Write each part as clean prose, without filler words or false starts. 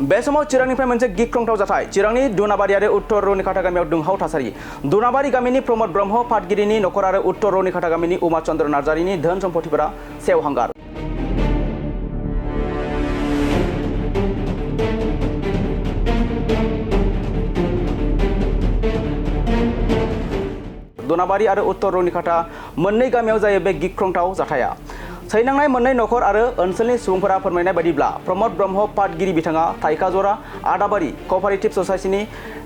बे समाव चिरांनिफ्राय मोनसे गिख्रंथाव जाथाय चिरांनि दुनाबारि आरो उत्तर रौनिखाता गामियाव दुंहाव थासारि दुनाबारि गामिनि प्रमद ब्रह्म फादगिरिनि नखर आरो उत्तर रौनिखाता गामिनि उमा चन्द्र नार्जारिनि धोन सम्पथिफोरा सेवहांगार दुनाबारि आरो उत्तर रौनिखाता मोननै गामियाव जायो बे गिख्रंथाव जाथाया सैनांनाय मोननै नखर आरो ओनसोलनि सुबुंफोरा फोरमायनाय बायदिब्ला प्रमद ब्रह्म पाटगिरि बिथाङा थाइखाजरा आदाबारि क'अपारेटिभ ससाइटिनि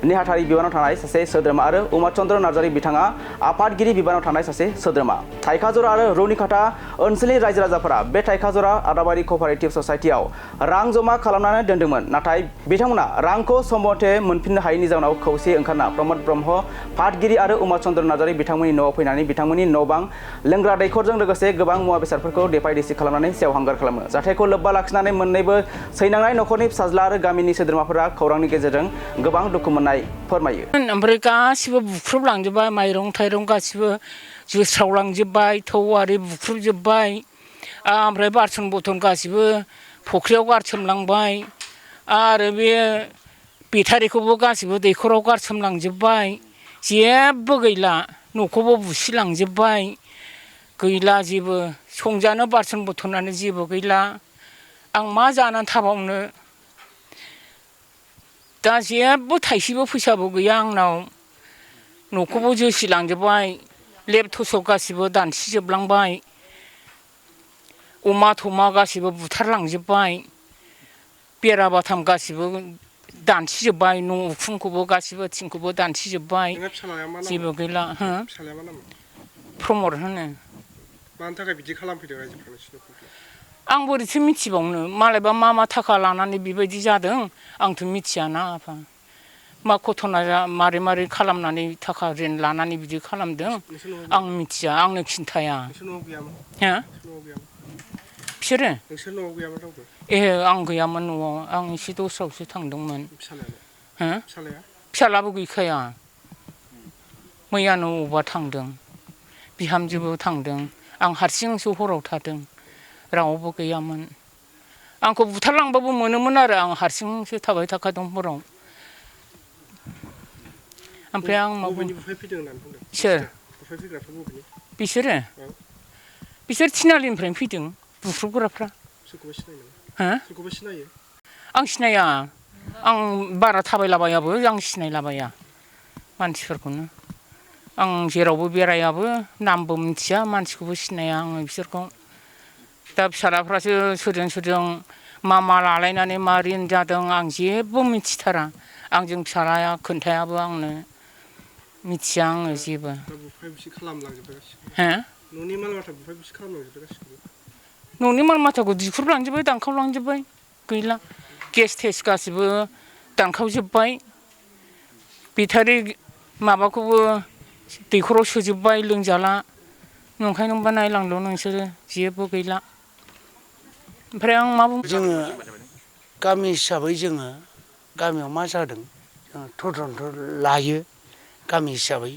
नेहाथारि बिबानाव थानाय सासे सोद्रोमा आरो उमा चन्द्र नार्जारि बिथाङा आफादगिरि बिबानाव थानाय सासे सोद्रोमा थाइखाजरा आरो रौनिखाता ओनसोलनि रायजो राजाफोरा बे थाइखाजरा आदाबारि क'अपारेटिभ ससाइटियाव रां जमा खालामनानै दोन्दोंमोन नाथाय बिथांमोना रांखौ सम मथे मोनफिननो हायैनि जाउनाव खौसे ओंखारना प्रमद ब्रह्म पाटगिरि आरो उमा चन्द्र नार्जारि बिथांमोननि न'आव फैनानै बिथांमोननि न' बां लोंग्रा दैखरजों लोगोसे गोबां मुवा बेसादफोरखौ देफाय देसि खालामनानै सेवहांगार खालामो जाथायखौ लोब्बा लाखिनानै मोननैबो सैनांनाय नखरनि फिसाज्ला आरो गामिनि सोद्रोमाफोरा खौरांनि गेजेरजों गोबां दुखु मोननाय फोरमायो ओमफ्राय गासिबो बुख्रुबलांजोबबाय माइरं थाइरं गासिबो जोस्रावलांजोबबाय थौ आरि बुख्रुबजोबबाय ओमफ्राय बासन बर्थन गासिबो फुख्रियाव गारसोमलांबाय आरो बे बेटारिखौबो गासिबो दैखराव गारसोमलांजोबबाय जेबो गैला न'खौबो बुसिलांजोबबाय गैला जेबो संजानो बासन बर्थनानो जेबो गैला आं मा जानानै थाबावनो दा जेबो थाइसेबो फैसाबो गैया आंनाव न'खौबो जोसिलांजोबबाय लेब थसक गासिबो दानसिजोबलांबाय अमा थमा गासिबो बुथारलांजोबबाय बेरा बाथाम गासिबो दानसिजोबबाय न' उखुमखौबो गासिबो थिंखौबो दानसिजोबबाय जेबो गैला हो प्रमद होनो मानि थाखाय बिदि खालामफैदों रायजोफ्रा नोंसिनाव आं बोरैथो मिथिबावनो मालायबा मा थाखा लानानै बेबायदि जादों आंथ' मिथियाना आफा मा घटना मारै खालामनानै थाखा रिन लानानै बिदि खालामदों आं मिथिया आंनो खिन्थाया हो बिसोरो एहे आं गैयामोन न'आव आं एसे दस्रायावसो थांदोंमोन हो फिसालाबो गैखाया मैयानो अबावबा थांदों बिहामजोबो थांदों आं हारसिंसो हराव थादों रावबो गैयामोन आंखौ बुथारलांबाबो मोनोमोन आरो आं हारसिंसो थाबाय थाखादों हराव ओमफ्राय आं बिसोर थिनालिनिफ्रायनो फैदों बुख्रुबग्राफ्रा आं सिनाया आं बारा थाबायलाबायाबो आं सिनायलाबाया मानसिफोरखौनो आं जेरावबो बेरायाबो नामबो मिथिया मानसिखौबो सिनाया आङो बिसोरखौ दा फिसालाफ्रासो सोरजों मा लालायनानै मा रिन जादों आं जेबो मिथिथारा आंजों फिसालाया खोन्थायाबो आंनो मिथिया आङो जेबो न'नि माल माथाखौ दिख्रुबलांजोब्बाय दानखावलांजोब्बाय गैला गेस थेस गासिबो दानखावजोब्बाय बेटारि माबाखौबो दैखराव सोजोबबाय लोंजाला नंखायनोबा नायलांदों नोंसोरो जेबो गैला ओमफ्राय आं मा बुंनो जोङो गामि हिसाबै जोङो गामियाव मा जादों तदन्त लायो गामि हिसाबै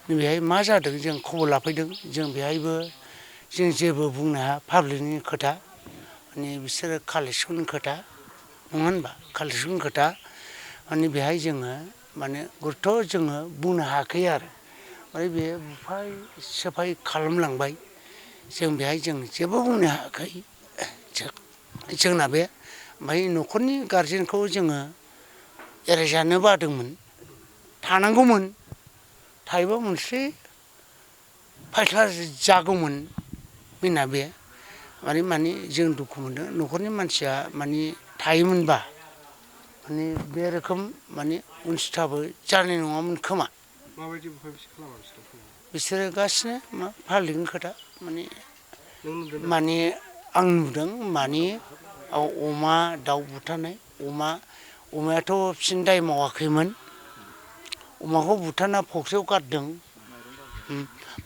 बेहाय मा जादों जों खबर लाफैदों जों बेहायबो जों जेबो बुंनो हाया पाब्लिकनि खोथा माने बिसोरो कालेकसननि खोथा नङा होनबा कालेकसननि खोथा माने बेहाय जोङो माने गुरुत्त' जोङो बुंनो हायाखै आरो माने बे बुफाय सिफाय खालामलांबाय जों बेहाय जों जेबो बुंनो हायाखै जोंना बे ओमफ्राय न'खरनि गारजेनखौ जोङो एरायजानो बादोंमोन थानांगौमोन थायोबा मोनसे फायस्ला जागौमोन जोंना बे माने जों दुखु मोनदों न'खरनि मानसिया माने थायोमोनबा माने बे रोखोम माने उनस्थिथाबो जानाय नङामोन खोमा बिसोरो गासिनो मा पाब्लिकनि खोथा माने आं नुदों माने अमा दाउ बुथारनाय अमायाथ' बिसोरनि दाय मावाखैमोन अमाखौ बुथारना फख्रियाव गारदों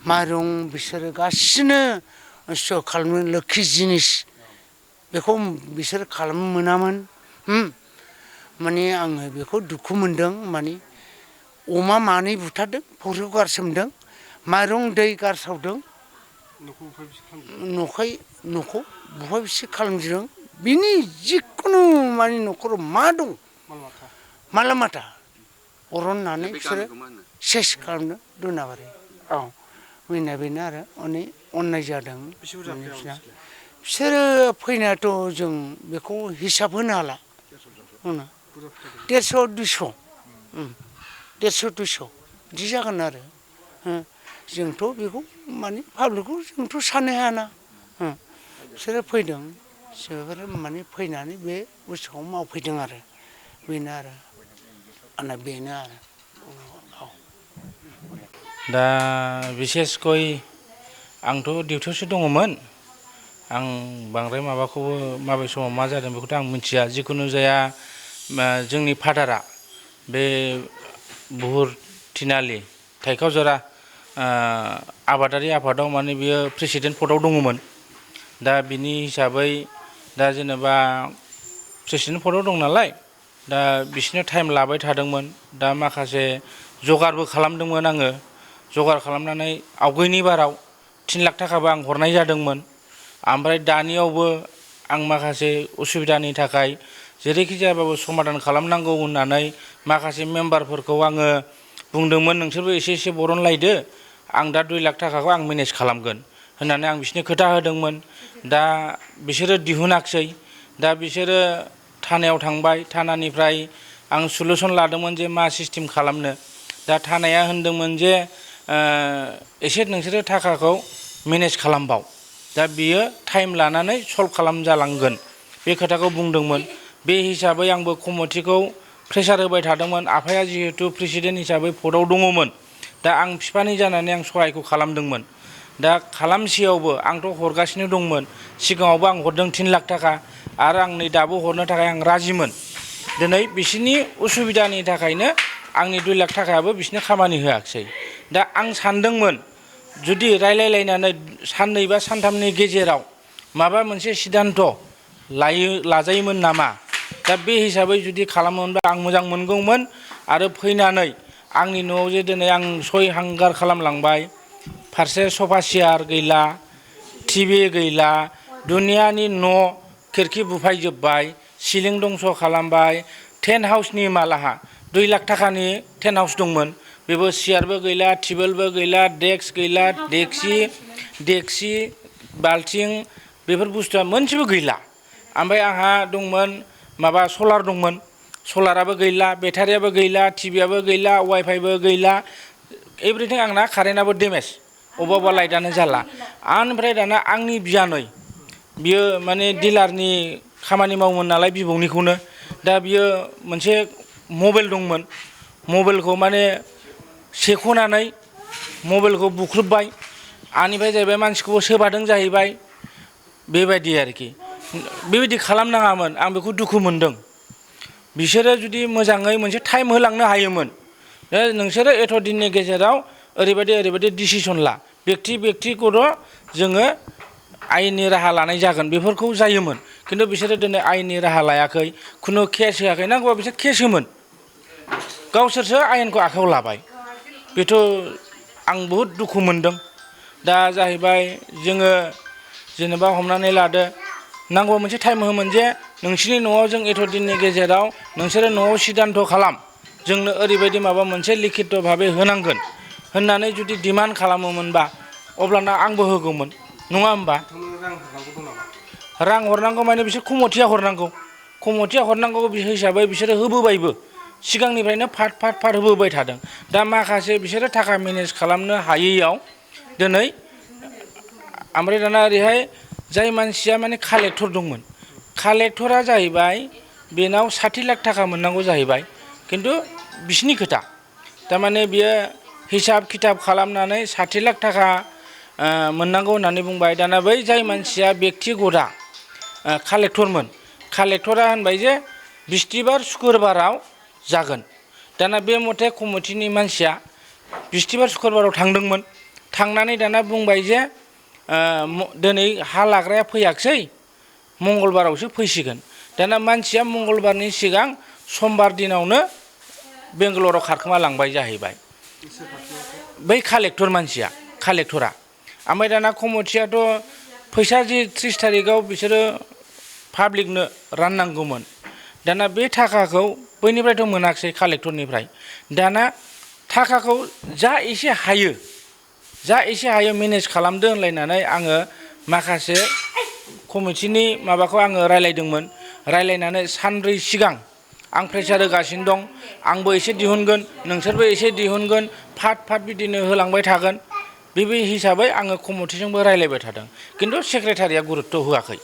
माइरं बिसोरो गासिनो नस्थ' खालामनो लोखि जिनिस बेखौ बिसोर खालामनो मोनामोन माने आङो बेखौ दुखु मोनदों माने अमा मानै बुथारदों फख्रियाव गारसोमदों माइरं दै गारसावदों न'खौ बुफाय बुसि खालामदों बिनि जिखुनु मानि न'खराव मा दं मालमाथा माला माथा अरननानै बिसोरो सेस खालामनो दुनाबारि औ बेनो आरो अनेक अननाय जादों बेसे बुरजा बिसोरना फैया बिसोरो फैनायाथ' जों बेखौ हिसाब होनो हाला बुरजा फैदों 150 200 150 200 बिदि जागोन आरो जोंथ' बेखौ माने पाब्लिकखौ जोंथ' साननो हायाना बिसोरो फैदों बिसोरो माने फैनानै बे बुस्थुखौ मावफैदों आरो बेनो आरो आंना बेनो आरो दा बिसेसकय आंथ' डिउटियावसो दङमोन आं बांद्राय माबाखौबो माबे समाव मा जादों बेखौथ' आं मिथिया जिखुनु जाया जोंनि फादारा बे बुहुर थिनालि थाइखावजरा आबादारि आफादाव माने बियो प्रेसिडेन्ट पदआव दङमोन दा बिनि हिसाबै दा जेनेबा प्रेसिडेन्ट पदआव दं नालाय दा बिसोरनो टाइम लाबाय थादोंमोन दा माखासे जगारबो खालामदोंमोन आङो जगार खालामनानै आवगायनि बाराव 3 लाख थाखाबो आं हरनाय जादोंमोन ओमफ्राय दानियावबो आं माखासे उसुबिदानि थाखाय जेरैखि जायाबाबो समाधान खालामनांगौ होननानै माखासे मेम्बारफोरखौ आङो बुंदोंमोन नोंसोरबो एसे एसे बरनलायदो आं दा 2 लाख थाखाखौ आं मेनेज खालामगोन होननानै आं बिसोरनो खोथा होदोंमोन दा बिसोरो दिहुनाखिसै दा बिसोरो थानायाव थांबाय थानानिफ्राय आं सलुसन लादोंमोन जे मा सिस्टेम खालामनो दा थानाया होनदोंमोन जे एसे नोंसोरो थाखाखौ मेनेज खालामबाव दा बियो टाइम लानानै सल्भ खालामजालांगोन बे खोथाखौ बुंदोंमोन बे हिसाबै आंबो कमिटिखौ प्रेसार होबाय थादोंमोन आफाया जिहेतु प्रेसिडेन्ट हिसाबै पदआव दङमोन दा आं बिफानि जानानै आं सहायखौ खालामदोंमोन दा खालामसेयावबो आंथ' हरगासिनो दंमोन सिगाङावबो आं हरदों 3 लाख थाखा आरो आं नै दाबो हरनो थाखाय आं राजिमोन दिनै बिसोरनि उसुबिदानि थाखायनो आंनि 2 लाख थाखायाबो बिसोरनो खामानि होआखिसै दा आं सानदोंमोन जुदि रायलायलायनानै साननै बा सानथामनि गेजेराव माबा मोनसे सिद्धान्त लाजायोमोन नामा दा बे हिसाबै जुदि खालामोमोनबा आं मोजां मोनगौमोन आरो फैनानै आंनि न'आव जे दिनै आं सय हांगार खालामलांबाय फारसे सफा सियार गैला टिभि गैला दुनियानि न' खिरखि बुफायजोब्बाय सिलिं दंस' खालामबाय टेन्ट हाउसनि मालाहा 2 लाख थाखानि टेन्ट हाउस दंमोन बेबो सियारबो गैला टेबोलबो गैला डेस्क गैला डेक्सि बाल्थिं बेफोर बुस्थुआ मोनसेबो गैला ओमफ्राय आंहा दंमोन माबा सलार दंमोन सलाराबो गैला बेटारियाबो गैला टिभियाबो गैला वाइफाइबो गैला एभ्रिथिं आंना कारेन्टआबो डेमेज अबा लाइटआनो जाला ओमफ्राय दाना आंनि बियानै बियो माने डिलारनि खामानि मावोमोन नालाय बिबौनिखौनो दा बियो मोनसे मबाइल दंमोन मबाइलखौ माने सेख'नानै मबाइलखौ बुख्रुबबाय आनिफ्राय जाहैबाय मानसिखौबो सोबादों जाहैबाय बेबायदि आरोखि बेबायदि खालामनाङामोन आं बेखौ दुखु मोनदों बिसोरो जुदि मोजाङै मोनसे टाइम होलांनो हायोमोन नोंसोरो एथ' दिननि गेजेराव ओरैबायदि डिसिसन ला बेक्तिगत जोङो आयेननि राहा लानाय जागोन बेफोरखौ जायोमोन खिन्थु बिसोरो दिनै आयेननि राहा लायाखै खुनु केस होआखै नांगौबा बिसोर केस होमोन गावसोरसो आयेनखौ आखायाव लाबाय बेथ' आं बहुद दुखु मोनदों दा जाहैबाय जोङो जेनेबा हमनानै लादो नांगौ मोनसे टाइम होमोन जे नोंसिनि न'आव जों एथ' दिननि गेजेराव नोंसोरो न'आव सिद्धान्त खालाम जोंनो ओरैबायदि माबा मोनसे लिखित भाबै होनांगोन होननानै जुदि डिमान्ड खालामोमोनबा अब्लाना आंबो होगौमोन नङा होमबा रां हरनांगौ माने बिसोर कमिटिया हरनांगौ हिसाबै बिसोरो होबोबायबो सिगांनिफ्रायनो फाट होबोबाय थादों दा माखासे बिसोरो थाखा मेनेज खालामनो हायैयाव दिनै ओमफ्राय दाना ओरैहाय जाय मानसिया माने कालेक्टर दंमोन कालेक्टरा जाहैबाय बेनाव 60 लाख थाखा मोननांगौ जाहैबाय खिन्थु बिसिनि खोथा थारमाने बियो हिसाब खिथाब खालामनानै 60 लाख थाखा मोननांगौ होननानै बुंबाय दाना बै जाय मानसिया बेक्तिगतआ कालेक्टरमोन कालेक्टरा होनबाय जे बिस्तिबार सुक्रुबाराव जागोन दाना बे मथे कमिटिनि मानसिया बिस्तिबार सुक्रुबाराव थांदोंमोन थांनानै दाना बुंबाय जे दिनै हा लाग्राया फैयाखिसै मंगलबारावसो फैसिगोन दाना मानसिया मंगलबारनि सिगां समबार दिनावनो बेंगालराव खारखोमा लांबाय जाहैबाय बै कालेक्टरा ओमफ्राय दाना कमिटियाथ' फैसा जे 30 थारिखआव बिसोरो पाब्लिकनो राननांगौमोन दाना बे थाखाखौ बैनिफ्रायथ' मोनाखिसै कालेक्टरनिफ्राय दाना थाखाखौ जा एसे हायो मेनेज खालामदो होनलायनानै आङो माखासे कमिटिनि माबाखौ आङो रायलायदोंमोन रायलायनानै सानब्रै सिगां आं प्रेसार होगासिनो दं आंबो एसे दिहुनगोन नोंसोरबो एसे दिहुनगोन फाट बिदिनो होलांबाय थागोन बे हिसाबै आङो कमिटिजोंबो रायलायबाय थादों खिन्थु सेक्रेटारिया गुरुत्त' होआखै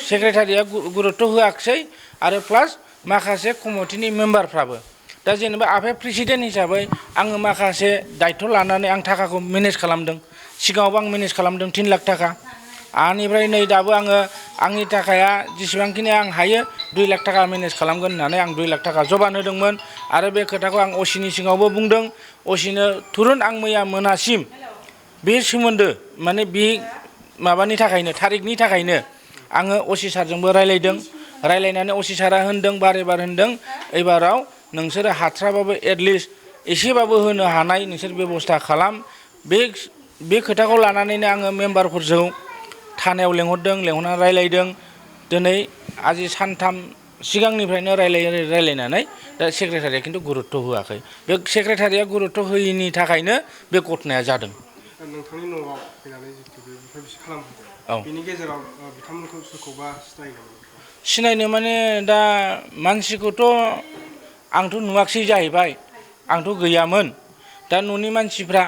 सेक्रेटारिया गुरुत्त' होआखिसै आरो प्लास माखासे कमिटिनि मेम्बारफ्राबो दा जेनेबा आफाया प्रेसिडेन्ट हिसाबै आङो माखासे दायथ' लानानै आं थाखाखौ मेनेज खालामदों सिगाङावबो आं मेनेज खालामदों 3 लाख थाखा आंनिफ्राय नै दाबो आङो आंनि थाखाया जेसेबांखिनि आं हायो 2 लाख थाखा मेनेज खालामगोन होननानै आं 2 लाख थाखा जबान होदोंमोन आरो बे खोथाखौ आं असिनि सिगाङावबो बुंदों असिनो तुरुन आं मैया मोनासिम बे सोमोन्दो माने बे माबानि थाखायनो थारिखनि थाखायनो आङो असि सारजोंबो रायलायदों रायलायनानै असि सारा होनदों बार होनदों एबाराव नोंसोरो हाथ्राबाबो एटलिस्ट एसेबाबो होनो हानाय नोंसोर बेबस्था खालाम बे खोथाखौ लानानैनो आङो मेम्बारफोरजों थानायाव लेंहरनानै रायलायदों दिनै आजि सानथाम सिगांनिफ्रायनो रायलायनानै दा सेक्रेटारिया खिन्थु गुरुत्त' होआखै बे सेक्रेटारिया गुरुत्त' होयैनि थाखायनो बे घटनाया जादों नोंथांनि न'आव फैनानै जितु बे बिसायखि खालामफैदों बिनि गेजेराव बिथांमोनखौ सोरखौबा सिनायो नामा सिनायनो माने दा मानसिखौथ' आंथ' नुवाखिसै जाहैबाय आंथ' गैयामोन दा न'नि मानसिफ्रा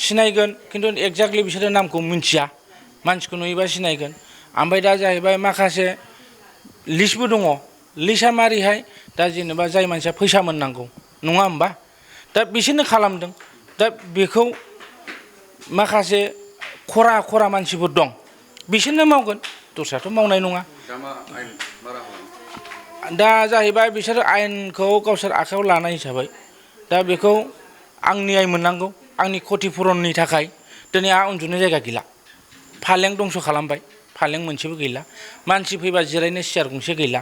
सिनायगोन खिन्थु एक्जेक्टलि बिसोरो नामखौ मिन्थिया मानसिखौ नुयोबा सिनायगोन ओमफ्राय दा जाहैबाय माखासे लिस्टबो दङ लिस्टआ मारैहाय दा जेनेबा जाय मानसिया फैसा मोननांगौ नङा होमबा दा बिसोरनो खालामदों दा बेखौ माखासे खरा मानसिफोर दं बिसोरनो मावगोन दस्राथ' मावनाय नङा दा जाहैबाय बिसोर आयेनखौ गावसोर आखायाव लानाय हिसाबै दा बेखौ आं न्याय मोननांगौ आंनि क्षतिपुरननि थाखाय दिनै आंहा उन्दुनो जायगा गैला फालें दंस' खालामबाय फालें मोनसेबो गैला मानसि फैबा जिरायनो सियार गंसे गैला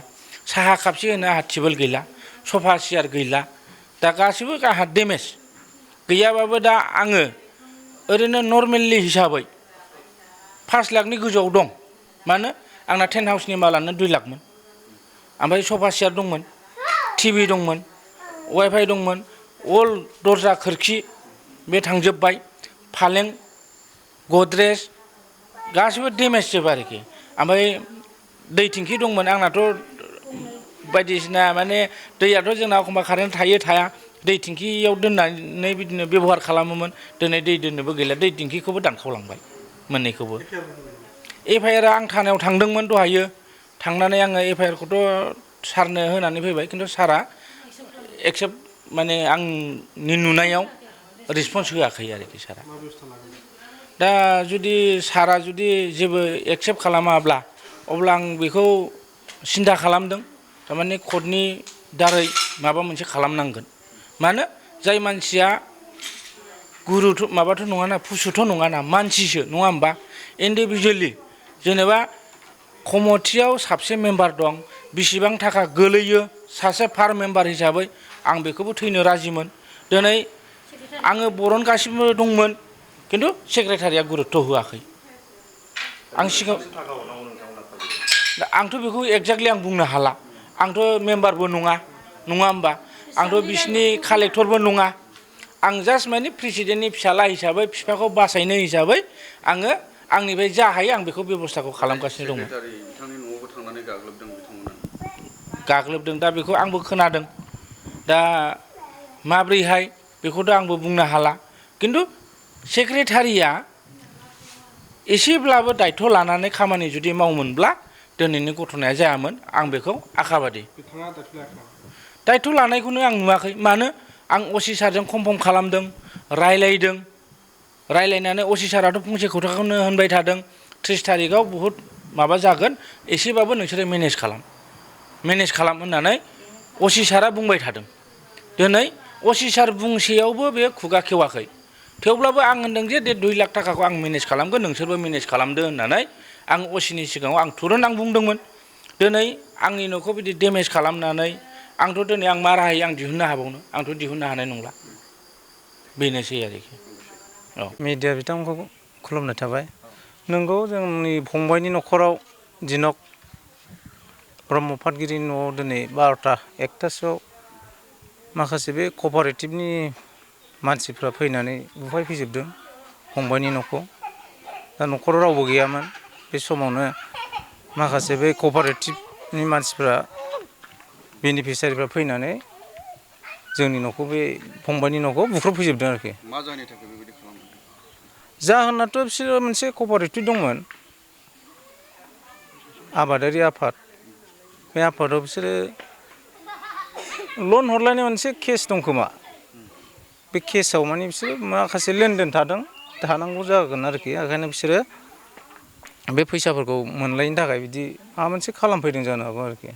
साहा कापसे होनो आंहा टेबोल गैला सफा सियार गैला दा गासैबो आंहा डेमेज गैयाबाबो दा आङो ओरैनो नर्मेलि हिसाबै 5 लाखनि गोजौआव दं मानो आंना टेन्ट हाउसनि मालानो 2 लाखमोन ओमफ्राय सफा सियार दंमोन टिभि दंमोन वाइफाइ दंमोन अल दरजा खोरखि बे थांजोब्बाय फालें गद्रेज गासैबो डेमेज जोब आरोखि ओमफ्राय दै टेंखि दंमोन आंनाथ' बायदिसिना माने दैयाथ' जोंना एखमबा कारेन्ट थायो थाया दै टेंखियाव दोननानै बिदिनो बेबहार खालामोमोन दिनै दै दोननोबो गैला दै टेंखिखौबो दानखावलांबाय मोननैखौबो एफआइआर आं थानायाव थांदोंमोन दहायो थांनानै आङो एफआइआरखौथ' सारनो होनानै फैबाय खिन्थु सारा एक्सेप्ट माने आंनि नुनायाव रिसपन्स होआखै आरोखि सारा दा जुदि सारा जुदि जेबो एक्सेप्ट खालामाब्ला अब्ला आं बेखौ सिन्था खालामदों थारमाने कर्टनि दारै माबा मोनसे खालामनांगोन मानो जाय मानसिया गुरुथ' माबाथ' नङाना फुसुथ' नङाना मानसिसो नङा होमबा इन्डिभिजुवेलि जेनेबा कमिटियाव साबसे मेम्बार दं बेसेबां थाखा गोलैयो सासे फार मेम्बार हिसाबै आं बेखौबो थैनो राजिमोन दिनै आङो बरनगासिनो दंमोन खिन्थु सेक्रेटारिया गुरुत्त' होआखै आं सिगां आंथ' बेखौ एक्जेक्टलि आं बुंनो हाला आंथ' मेम्बारबो नङा होमबा आंथ' बिसिनि कालेक्टरबो नङा आं जास्ट माने प्रेसिडेन्टनि फिसाला हिसाबै बिफाखौ बासायनो हिसाबै आङो आंनिफ्राय जा हायो आं बेखौ बेबस्थाखौ खालामगासिनो दंमोन बिथांनि न'आवबो थांनानै गाग्लोबदों बिथांमोना गाग्लोबदों दा बेखौ आंबो खोनादों दा माब्रैहाय बेखौथ' आंबो बुंनो हाला खिन्थु सेक्रेटारिया एसेब्लाबो दायथ' लानानै खामानि जुदि मावोमोनब्ला दिनैनि घटनाया जायामोन आं बेखौ आखाबादि दायथ' लानायखौनो आं नुवाखै मानो आं असि सारजों कनफार्म खालामदों रायलायनानै असि साराथ' फंसे खोथाखौनो होनबाय थादों 30 थारिखआव बुहुद माबा जागोन एसेबाबो नोंसोरो मेनेज खालाम होननानै असि सारा बुंबाय थादों दिनै असि सार बुंसेयावबो बे खुगा खेवाखै थेवब्लाबो आं होनदों जे 2 लाख थाखाखौ आं मेनेज खालामगोन नोंसोरबो मेनेज खालामदो होननानै आं असिनि सिगाङाव आं तुरन्त आं बुंदोंमोन दिनै आंनि न'खौ बिदि डेमेज खालामनानै आंथ' दिनै आं मा राहायै आं दिहुननो हाबावनो आंथ' दिहुननो हानाय नंला बेनोसै आरोखि औ मिडिया बिथांमोनखौ खुलुमनाय थाबाय नंगौ जोंनि फंबायनि न'खराव दिनक ब्रह्म पाटगिरिनि न'आव दिनै 12टा 1टासोआव माखासे बे कपारेटिभनि मानसिफ्रा फैनानै बुफायफैजोबदों फंबायनि न'खौ। दा न'खराव रावबो गैयामोन बे समावनो माखासे बे कपारेटिभनि मानसिफ्रा बेनिफिसारिफ्रा फैनानै जोंनि न'खौ बे फंबायनि न'खौ बुख्रुबफैजोबदों आरोखि। मा जाहोननि थाखाय बेबायदि खालामदों? जाहोनाथ' बिसोरो मोनसे कपारेटिभ दंमोन आबादारि आफाद, बे आफादाव बिसोरो लन हरलायनाय मोनसे केस दं खोमा। बे केसाव माने बिसोरो माखासे लेनदेन थानांगौ जागोन आरोखि। ओंखायनो बिसोरो बे फैसाफोरखौ मोनलायनो थाखाय बिदि माबा मोनसे खालामफैदों जानो हागौ आरोखि।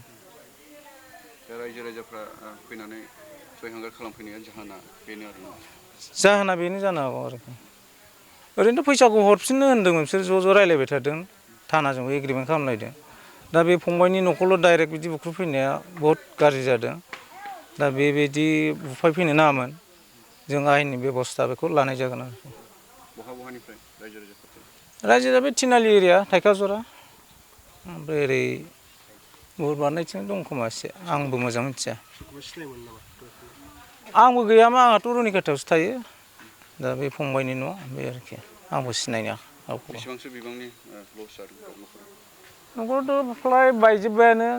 दा रायजो राजाफ्रा फैनानै जयहांगार खालामफैनाया जाहोना बेनो आरोना? जाहोना बेनो जानो हागौ आरोखि। ओरैनोथ' फैसाखौ हरफिननो होन्दोंमोन बिसोर ज' रायलायबाय थादों, थानाजोंबो एग्रिमेन्ट खालामलायदों। दा बे फंबायनि न'खौल' डाइरेक्ट बिदि बुख्रुबफैनाया बहुद गाज्रि जादों। दा बेबायदि बुफायफैनो नाङामोन। जों आयेननि बेब'स्था बेखौ लानाय जागोन आरोखि। बहानिफ्राय रायजो राजाफोर? रायजोआ बे थिनालि एरिया थाइखाजरा, ओमफ्राय ओरै बुहुरबारनायथिं दं खोमा एसे, आंबो मोजां मिथिया। सोरखौबा सिनायोमोन नामा? आंबो गैयामोन, आंहाथ' रुनिखाथायावसो थायो। दा बे फंबायनि न' बे आरोखि, आंबो सिनाया रावखौबो। बेसेबांसो बिबांनि लस जादों न'खराव? न'खरावथ' फ्राय बायजोब्बायानो,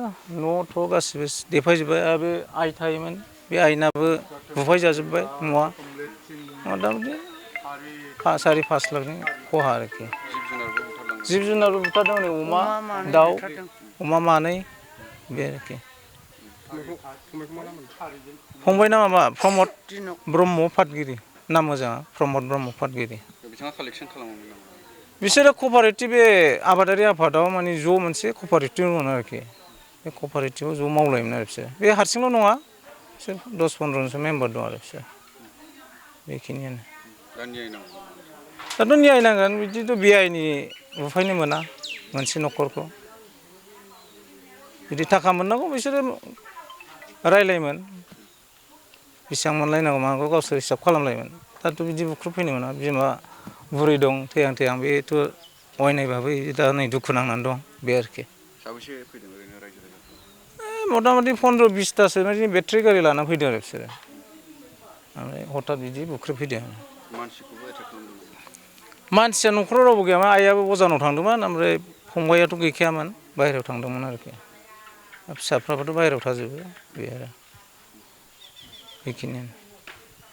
न'थ' गासिबो देफायजोब्बाय। आरो बे आइ थायोमोन, बे आइनाबो बुफाय जाजोब्बाय न'आ। मथा मथि 4-5 लाखनि खहा आरोखि। जिब जुनारबो बुथारदों, नै अमा, दाउ, अमा मानै बे आरोखि। फंबायना माबा प्रमद ब्रह्म पाटगिरि, नाम मोजाङा प्रमद ब्रह्म पाटगिरि। बिथाङा कालेक्सन खालामोमोन नामा? बिसोरो कपारेटिभ बे आबादारि आफादाव माने ज' मोनसे कपारेटिभ दंमोन आरोखि। बे कपारेटिभआव ज' मावलायोमोन आरो बिसोर। बे हारसिंल' नङा, बिसोर 10-15 जनसो मेम्बार दं आरो बिसोर। बेखिनियानो। दा न्याय नांगौ? दाथ' न्याय नांगोन, बिदिथ' बेआइनि बुफायनो मोना मोनसे न'खरखौ। जुदि थाखा मोननांगौ बिसोरो रायलायोमोन, बेसेबां मोनलायनांगौ मानांगौ गावसोर हिसाब खालामलायोमोन। दाथ' बिदि बुख्रुबफैनो मोना। बिमा बुरै दं थैहां बेथ' अयनाय भाबै दा नै दुखु नांनानै दं बे आरोखि। साबेसे फैदों ओरैनो रायजो राजाफोर? मथा मथि 15-20टासो बेटारि गारि लानानै फैदों आरो बिसोरो। ओमफ्राय हथात बिदि बुख्रुबफैदों। मानसिखौबो एटेक खालामदों? मानसिया न'खराव रावबो गैयामोन, आइयाबो अजानाव थांदोंमोन, ओमफ्राय फंबायाथ' गैखायामोन, बाहेरायाव थांदोंमोन आरोखि। फिसाफ्राबोथ' बाहेरायाव थाजोबो बे आरो, बेखिनियानो।